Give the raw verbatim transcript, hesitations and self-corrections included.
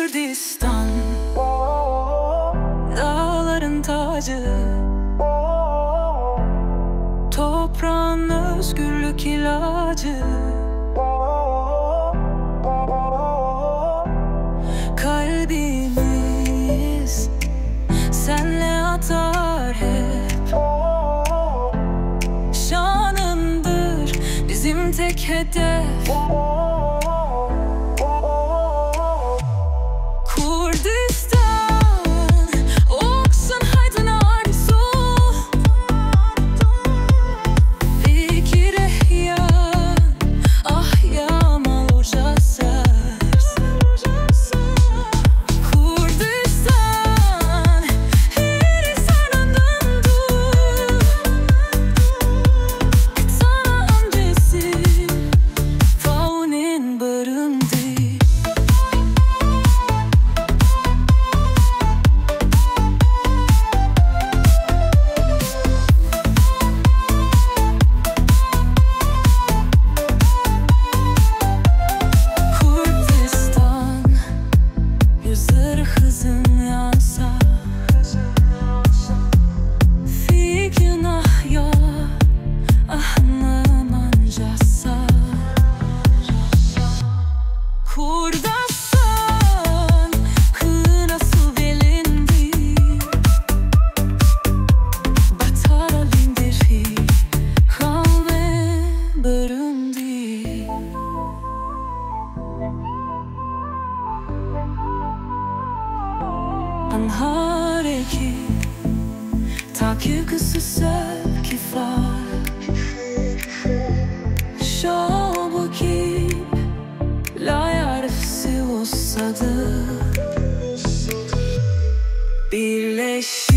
Kürdistan, dağların tacı, toprağın özgürlük ilacı. Kalbimiz senle atar hep. Şanındır bizim tek hedef. Kurdistan, oksun haydın arzu. Fikir ehya, ah ya malurca sers. Kurdistan, her insanın döndü. Sana amcası, faunen barındı. Kurdistan, yüzler hızın yansa. Fikrin ah ya, ah ne mancasa. Kurdastan, kına su belindi. Batara lindiri, kalbe barindi. Anhareki, takı kısı sev kifar. Şobuki, la yarıfsi olsadı. Birleş